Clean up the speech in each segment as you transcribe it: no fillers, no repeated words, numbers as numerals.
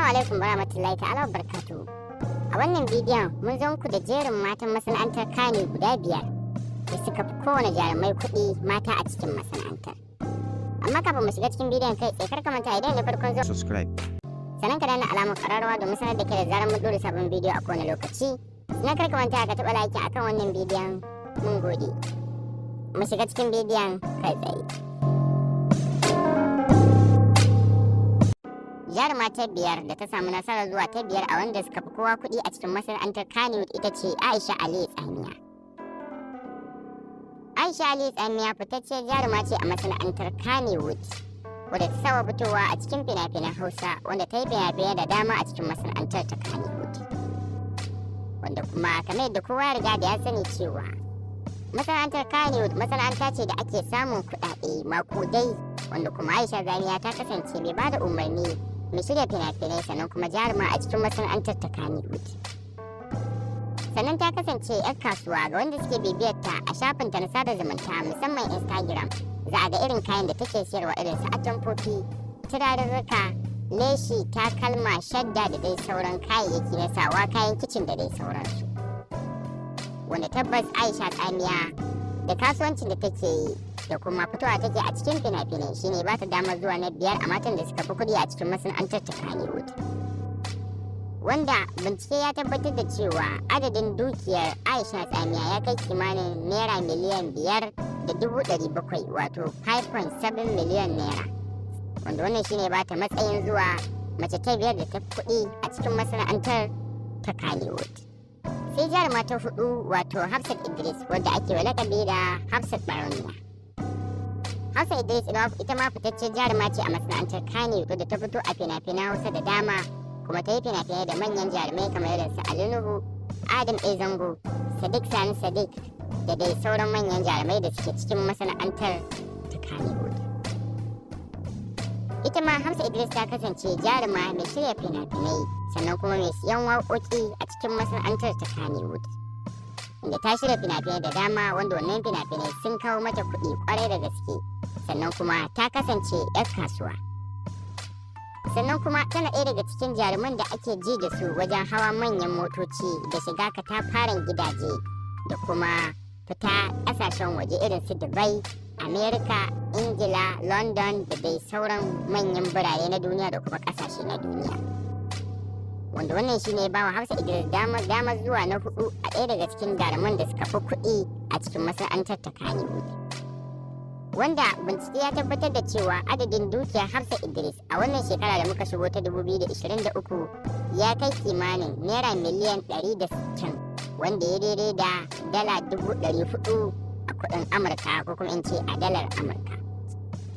Assalamu alaikum warahmatullahi ta'ala wabarakatuh. A wannan bidiyon mun zo muku da jerin matan masana'antar Kano guda 5 da suka fi kowane jarumai kuɗi mata a cikin masana'antar. Amma kafin mu shiga cikin bidiyon kai tsaye, kar ka manta, idan ne farkon zuwa, subscribe, sannan ka danna alamar ƙararrawa domin sanar da kai da zarar mun ɗora sabon bidiyo a kowane lokaci. Sannan kar ka manta ka taɓa like akan wannan bidiyon. Mun gode. Mu shiga cikin bidiyon kai tsaye. Jaruma ta biyar da ta samu nasarar zuwa ta biyar a wanda suka fi kowa kuɗi a cikin masana'antar Kannywood ita ce Aisha Ali Tsamiya. Aisha Ali Tsamiya fitacciyar jaruma ce a masana'antar Kannywood, wadda ta saba fitowa a cikin fina-finan Hausa, wanda ta yi fina-finai da dama a cikin masana'antar ta Kannywood. Wanda kuma kamar yadda kowa ya riga da ya sani cewa masana'antar Kannywood masana'anta ce da ake samun kuɗaɗe maƙudai, wanda kuma Aisha Tsamiya ta kasance mai bada umarni, mai shirya fina-finai, sannan kuma jaruma a cikin masana'antar ta Kannywood. Sannan ta kasance 'yar kasuwa. Ga wanda suke bibiyar ta a shafinta na sada zumunta, musamman Instagram, za a ga irin kayan da take siyarwa, irin su atamfofi, turarurruka, leshi, takalma, shadda da dai sauran kayayyaki na sawa, kayan kicin da dai sauransu. Wanda tabbas Aisha Tsamiya da kasuwancin da take yi da kuma fitowa take a cikin fina-finai shine ba ta damar zuwa na biyar a matan da suka fi kuɗi a cikin masana'antar ta Kannywood. Wanda bincike ya tabbatar da cewa adadin dukiyar Aisha Tsamiya ya kai kimanin naira miliyan 5.700, wato 5.7 miliyan naira. Wanda wannan shine ba ta matsayin zuwa mace ta biyar da ta fi kuɗi a cikin masana'antar ta Kannywood. Sai jaruma ta hudu, wato Hafsat Idris, wadda ake wa lakabi da Hafsat Barauniya. Hafsat Idris ita ma fitaccen jaruma ce a masana'antar Kannywood, wadda ta fito a fina-finan Hausa da dama, kuma ta yi fina-finai da manyan jarumai kamar irin su Ali Nuhu, Adam A. Zango, Sadiq Sani Sadiq da dai sauran manyan jarumai da suke cikin masana'antar ta Kannywood. Ita ma Hafsa Idris ta kasance jaruma mai shirya fina-finai, sannan kuma mai siyan waƙoƙi a cikin masana'antar ta Kannywood. Inda ta shirya fina-finai da dama, wanda wannan fina-finai sun kawo mata kuɗi ƙwarai da gaske, sannan kuma ta kasance 'yar kasuwa. Sannan kuma tana ɗaya daga cikin jaruman da ake ji da su wajen hawa manyan motoci da shiga katafaren gidaje da kuma fita ƙasashen waje irin su Dubai, Amerika, Ingila, London da dai sauran manyan birane na duniya da kuma ƙasashe na duniya. Wanda wannan shine ba wa Hafsa Idris damar zuwa na hudu a ɗaya daga cikin jaruman da suka fi kuɗi a cikin masana'antar ta Kannywood. Wanda bincike ya tabbatar da cewa adadin dukiyar Hafsa Idris a wannan shekara da muka shigo ta 2023 ya kai kimanin naira miliyan 160, wanda ya daidai da dala 400,000 a kuɗin Amurka, ko kuma in ce a dalar Amurka.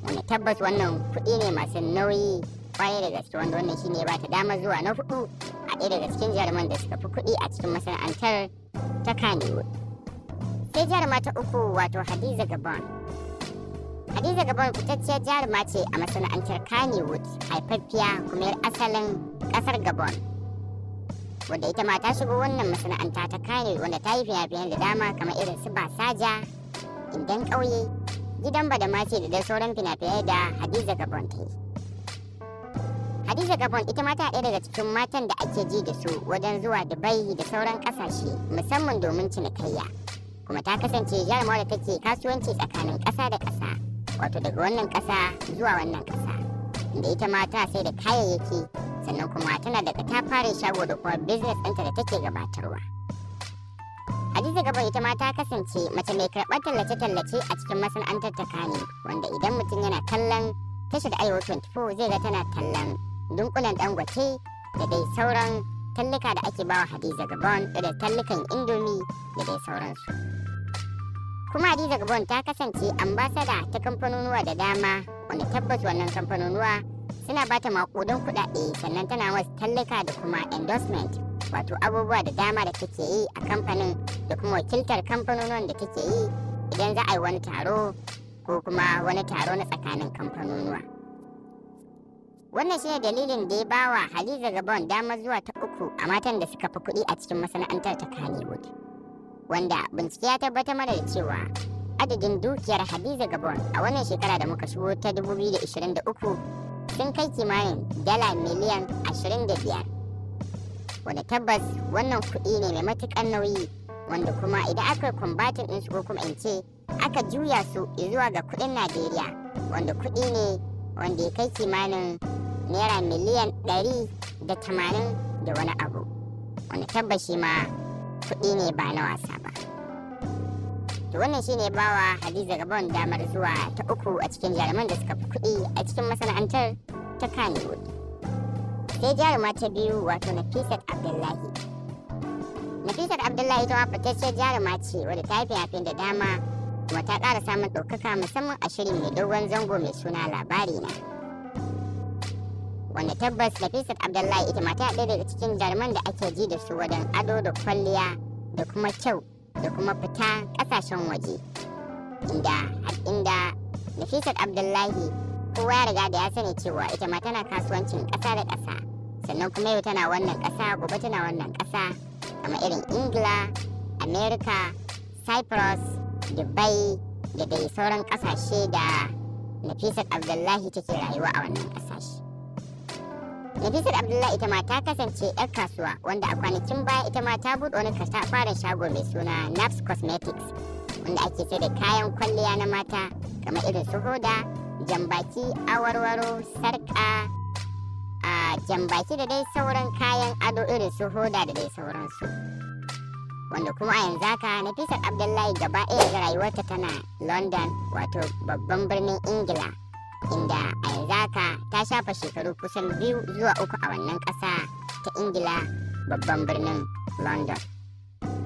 Wanda tabbas wannan kuɗi ne masu nauyi kwarai da gaske, wanda wannan shine ba ta dama zuwa na hudu a ɗaya daga cikin jaruman da suka fi kuɗi a cikin masana'antar ta Kannywood. Sai jaruma ta uku, wato Hadiza Gabon. Hadiza Gabon fitacciyar jaruma ce a masana'antar Kannywood, haifaffiya kuma 'yar asalin ƙasar Gabon. Wadda ita ma ta shigo wannan masana'anta ta Kannywood, wanda ta yi fina-finai da dama kamar irin su Basaja, Indan Ƙauye, Gidan Badamasi da dai sauran fina-finai da Hadiza Gabon ta yi. Hadiza Gabon ita ma ta ɗaya daga cikin matan da ake ji da su wajen zuwa Dubai da sauran ƙasashe, musamman domin cinikayya. Kuma ta kasance jarumar da take kasuwanci tsakanin ƙasa da ƙasa, wato daga wannan ƙasa zuwa wannan ƙasa. Inda ita ma ta sai da kayayyaki, sannan kuma tana da katafaren shago da kuma business ɗinta da take gabatarwa. Hadiza Gabon ita ma ta kasance mace mai karɓar tallace-tallace a cikin masana'antar ta Kano, wanda idan mutum yana kallon tashar Arewa 24 zai ga tana tallan dunkulen Dangote da dai sauran tallika da ake bawa Hadiza Gabon, da tallukan Indomie da dai sauransu. Kuma Hadiza Gabon ta kasance ambassador ta kamfanonuwa da dama, wanda tabbas wannan kamfanonuwa suna bata maƙudan kuɗaɗe, sannan tana masu tallika da kuma endorsement, wato abubuwa da dama da take yi a kamfanin da kuma wakiltar kamfanonuwan da take yi idan za a yi wani taro ko kuma wani taro na tsakanin kamfanonuwa. Wannan shine dalilin da ya bawa Hadiza Gabon damar zuwa ta uku a matan da suka fi kuɗi a cikin masana'antar ta Kannywood. Wanda bincike ya tabbatar mana da cewa adadin dukiyar Hadiza Gabon a wannan shekara da muka shigo ta 2023 sun kai kimanin dala miliyan 25, wanda tabbas wannan kuɗi ne mai matuƙar nauyi, wanda kuma idan aka converting ɗinsu, ko kuma in ce aka juya su zuwa ga kuɗin Najeriya, wanda kuɗi ne wanda ya kai kimanin naira miliyan 180 da wani abu, wanda tabbas shi ma kuɗi ne ba na wasa ba. To wannan shine bawa Hadiza Gabon damar zuwa ta uku a cikin jaruman da suka fi kuɗi a cikin masana'antar ta Kannywood. Sai jaruma ta biyu, wato Nafisat Abdullahi. Nafisat Abdullahi ita ma fitacciyar jaruma ce wadda ta yi fina da dama, kuma ta ƙara samun ɗaukaka musamman a shirin mai dogon zango mai suna Labari Na. Wanda tabbas Nafisat Abdullahi ita ma ta ɗaya daga cikin jaruman da ake ji da su wajen ado da kwalliya da kuma kyau da kuma fita ƙasashen waje. Inda Nafisat Abdullahi kowa ya riga da ya sani cewa ita ma tana kasuwancin ƙasa da ƙasa, sannan kuma yau tana wannan ƙasa, gobe tana wannan ƙasa, kamar irin Ingila, America, Cyprus, Dubai da dai sauran ƙasashe da Nafisat Abdullahi take rayuwa a wannan ƙasashe. Nafisat Abdullahi ita ma ta kasance 'yar kasuwa, wanda a kwanakin baya ita ma ta buɗe wani katafaren shago mai suna Naps Cosmetics, wanda ake sai da kayan kwalliya na mata kamar irin su hoda, jambaki, awarwaro, sarƙa, a jambaki da dai sauran kayan ado irin su hoda da dai sauransu. Wanda kuma a yanzu haka Nafisat Abdullahi gaba ɗaya ga rayuwarta tana London, wato babban birnin Ingila, inda a yanzu haka ta shafa shekaru kusan 2 zuwa 3 a wannan ƙasa ta Ingila, babban birnin London.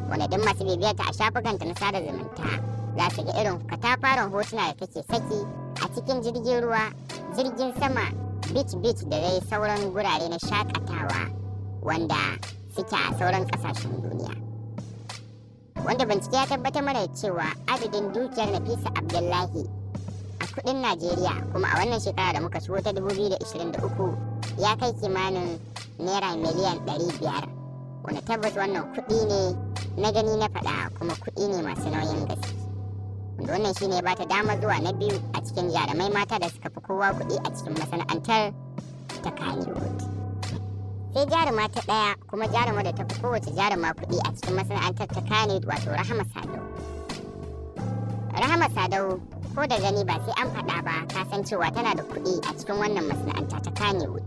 Wanda duk masu bibiyarta a shafukanta na sada zumunta za su ga irin katafaren hotuna da take saki a cikin jirgin ruwa, jirgin sama, beach beach da dai sauran gurare na shakatawa wanda suke a sauran ƙasashen duniya. Wanda bincike ya tabbatar mana cewa adadin dukiyar Nafisa Abdullahi a kudin Najeriya kuma a wannan shekara da muka shigo ta 2023 ya kai kimanin naira miliyan 500, wanda tabbas wannan kudi ne na gani na faɗa, kuma kudi ne masu nauyin gaske. Wanda wannan shine ba ta dama zuwa na biyu a cikin jarumai mata da suka fi kowa kuɗi a cikin masana'antar ta Kannywood. Sai jaruma ta ɗaya, kuma jaruma da ta fi kowace jaruma kuɗi a cikin masana'antar ta Kannywood, wato Rahama Sadau. Rahama Sadau ko da gani ba sai an faɗa ba, ka san cewa tana da kuɗi a cikin wannan masana'anta ta Kannywood.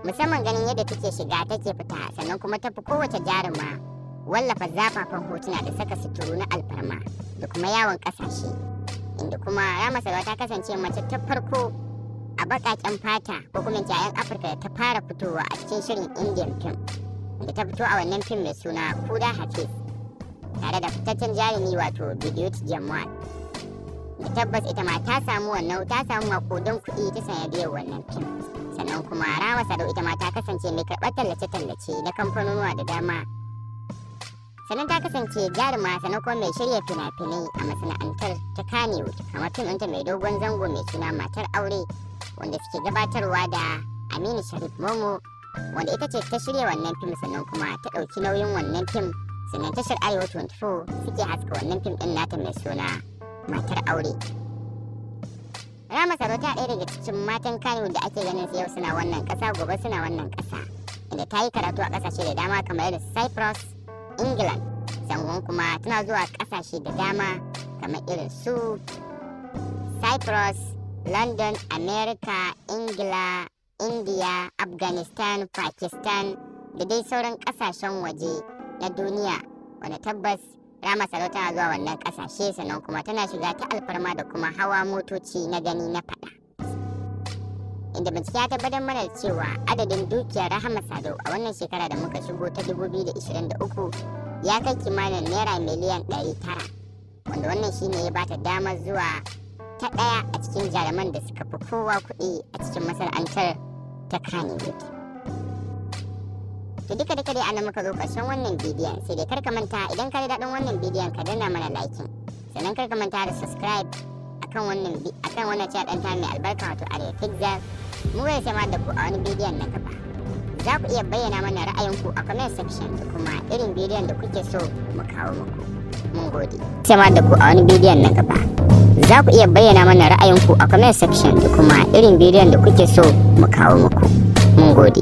Musamman ganin yadda take shiga take fita, sannan kuma ta fi kowace jaruma wallafa zafafan hotuna da saka suturu na alfarma da kuma yawon ƙasashe. Inda kuma Rahama Sadau ta kasance mace ta farko a baƙaƙen fata, ko kuma in ce a 'yan Afirka, da ta fara fitowa a cikin shirin Indian film, da ta fito a wannan fim mai suna Khuda Haafiz tare da fitaccen jarumi, wato Vidyut Jammwal. Da tabbas ita ma ta samu makudan kuɗi ta sanadiyar wannan fim. Sannan kuma Rahama Sadau ita ma ta kasance mai karɓar tallace-tallace na kamfanonuwa da dama, sannan ta kasance jaruma, sannan kuma mai shirya fina-finai a masana'antar ta Kannywood, kamar fim ɗinta mai dogon zango mai suna Matar Aure, wanda suke gabatarwa da Aminu Sharif Momo, wanda ita ce ta shirya wannan fim, sannan kuma ta ɗauki nauyin wannan fim, sannan tashar Arewa 24 suke haska wannan fim ɗin nata mai suna Matar Aure. Rahama Sadau ta ɗaya daga cikin matan Kannywood da ake ganin su yau suna wannan ƙasa, gobe suna wannan ƙasa, inda ta yi karatu a ƙasashe da dama kamar irin Cyprus, England, sannan kuma tana zuwa ƙasashe da dama kamar irin su Cyprus, London, America, Ingila, India, Afghanistan, Pakistan da dai sauran ƙasashen waje na duniya, wanda tabbas Rahama Sadau tana zuwa wannan ƙasashe, sannan kuma tana shiga ta alfarma da kuma hawa motoci na gani na faɗa. Inda bincike ya tabbatar mana da cewa adadin dukiyar Rahama Sadau a wannan shekara da muka shigo ta 2023 ya kai kimanin naira miliyan 900, wanda wannan shine ya bata damar zuwa ta ɗaya a cikin jaruman da suka fi kowa kuɗi a cikin masana'antar ta Kannywood. To duka duka dai anan muka zo ƙarshen wannan bidiyon. Sai dai kar ka manta, idan ka ji daɗin wannan bidiyon ka danna mana liking, sannan kar ka manta da subscribe akan wannan channel ɗin mai albarka, wato Arewa Pixel. Mu zai sama da ku a wani bidiyon na gaba. Za ku iya bayyana mana ra'ayinku a comment section da kuma irin bidiyon da kuke so mu kawo muku. Mun gode. Sama da ku a wani bidiyon na gaba. Za ku iya bayyana mana ra'ayinku a comment section da kuma irin bidiyon da kuke so mu kawo muku. Mun gode.